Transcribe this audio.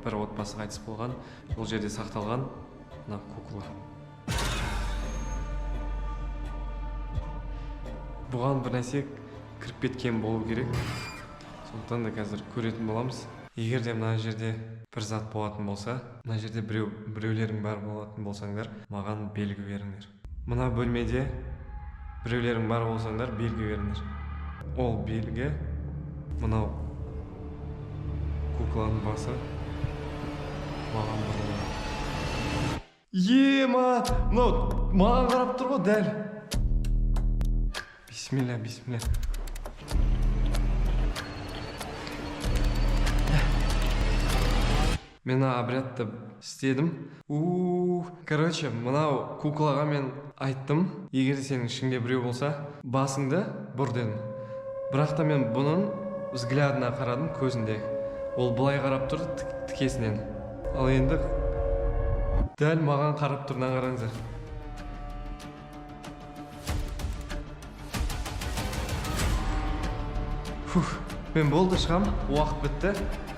Бір отбасы қайтыс болған, ол жерде сақталған мына кукла. Бұған бір нәрсе кіріп кеткен болу керек, сондықтан да қазір көретін боламыз. Егер де мына жерде бір зат болатын болса, мына жерде біреулерің бар болатын болсаңдар, маған белгі беріңдер. Мына бөлмеде біреулерің бар болсаңдар, белгі беріңдер. Ол белгі мынау кукланың басы маған бұрылды. Ема, мынау маған қарап тұр ғой дәл. Бисмилля, бисмилля. Мен обрядты істедім. У, короче, мынау куклаға мен айттым, егер де сенің ішіңде біреу болса, басыңды бұр дедім. Бірақ та мен бұның взглядына қарадым, көзінде. Ол былай қарап тұр тікесінен. Ал енді дәл маған қарап тұр, мына қараңыздар. Фух, мен болды, шығам, уақыт бітті.